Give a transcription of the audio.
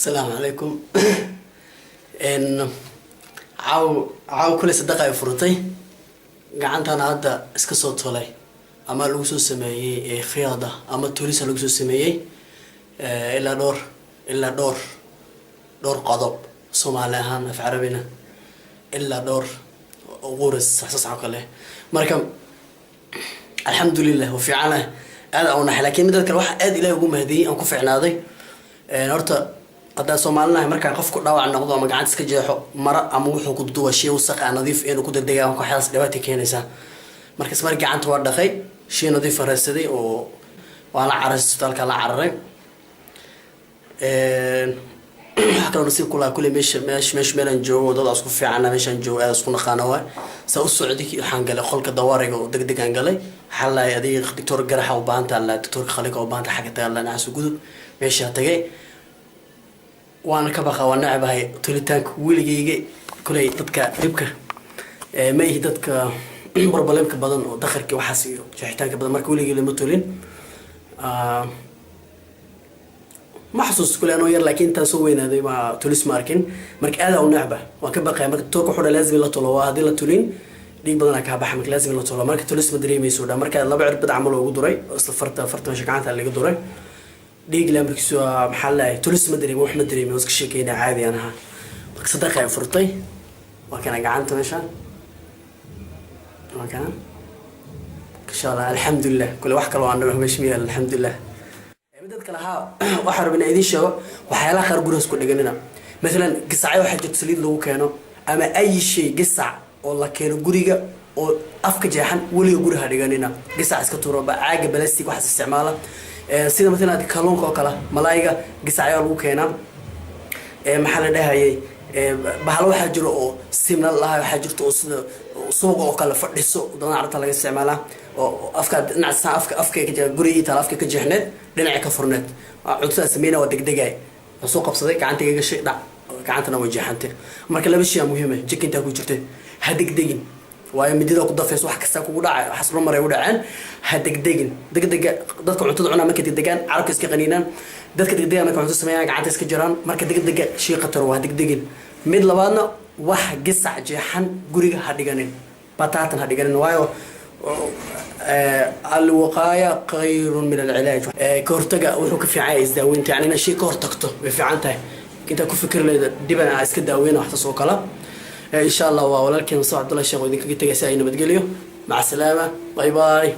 Asalaamu calaykum. Caaw caaw kule sadaqa ay furtay gacantana hadda iska soo tolay ama lagu soo sameeyey khiyaada ama tolisa lagu soo sameeyey, ilaa dhowr qodob, Soomaali ahaan, af Carabina ilaa dhowr quras saas oo kale. Marka alxamdulilah, wa fiicana, aad aan unahay. Laakiin midda kale, waxa aad Ilahi ugu mahadiyey aan ku fiicnaaday, horta haddaan Soomaalinahay, markaan qofku dhaawac noqdo ama gacanta iska jeexo, mara ama wuxuu ku duduwa shay wasaq ah, nadiif inuu ku degdegaa, waxyaalaas dhibaata keenaysaa. Marka ismar gacanta waa dhaqay, shay nadiif raadsaday oo waa la cararay, isbitaalka la cararay. Waxaa kaloo nasiib ku lahaa kule meesha meelaan joogo dad isku fiicana, meeshaan joogo aad isku naqaano waay. Saa u socday, waxaan galay qolka dawaariga oo deg degaan galay. Waxaa lahay, adiga doctor garaxa u baahan taha, la doctorka khaliga u baahan taha, xagga taga, dhinacaas gudub. Meeshaa tagay, waana ka baqa, waa necbahay tolitaanka weligeyga. Kuley dadka dhibka ma ihi, dadka problemka badan oo dakharki waxaas iyo jeexitaanka badan. Marka weligey lama tolin. Ma xasuusto kule anoo yar, laakiin intaan soo weynaaday ma tolis ma arkin. Marka aad u necba, waan ka baqaya. Marka doctorka wuxuu dhaa, laazim in la tolo waa, haddii la tolin dhiig badanaa kaa baxa, marka laazim in la tolo. Marka tolis ma dareemayso dha. Marka laba cirbad camal ugu duray oo isla farta meesha gacanta laga duray, dhiig la markiisu waa, maxaa la, tolis ma dareemin, wax ma dareemin, waa iska sheekeynaa, caadi aan ahaa. Marka sadaqa ay furtay, waa kana gacanta meesha, waa kana. Insha Allah, alxamdulilah. Kule wax kaloo aan dhaho meesha ma yaalo, alxamdulilah. Dad kale haa, waxaan rabaa inaan idiin sheego waxyaalaha qaar gurigaas ku dhiganina. Masalan gasacyo waxaa jirto saliid lagu keeno ama ay shay gasac oo la keeno guriga oo afka jeexan, weliga guriga ha dhiganina. Gasac iska tuuro, caaga balastic waxaas isticmaala. Sida masalan kalluunka oo kale, malaayga gasacyaa lagu keenaa. Maxaa la dhahayay, bahalo waxaa jiro oo simna lahaa, waxaa jirto oo sida suuqa oo kale fadhiso, wadamada Carabta laga isticmaalaa, oo afka dhinaca saa afka ka guriga taal, afka ka jeexneed, dhinaca ka furneed. Cuntada sameyna waa degdegay, waa soo qabsaday, gacanta iga gashay, dhac, gacantana way jeexantay. Marka laba shay aa muhiim ah: jika intaa ku jirtay ha degdegin, waayo midida ku dafayso, wax kasta kugu dhacay, waxaas dhan maray u dhaceen. Ha degdegin. Degdega dadka cuntada cunaa, markay degdegaan carabka iska qaniinaan. Dadka degdega markay cunto sameeyaan gacanta iska jiraan. Marka degdega shay khatar waa, ha degdegin. Mid labaadna, wax gisac jeexan guriga ha dhiganin, bataatan ha dhiganin, waayo الوقاية خير من العلاج. Ka hortaga wuxuu ka fiican yahay isdaaweynta, yani inaad shay ka hortagto way fiican tahay intaa ku fikir leeda dhiban aa iska daaweyna, waxtaas oo kale. Insha Allah, waa walaalkeen Mustafa Cabdullahi Sheekh oo idinkaga tegay si ay nabadgelyo. Maca salaama, bye bye.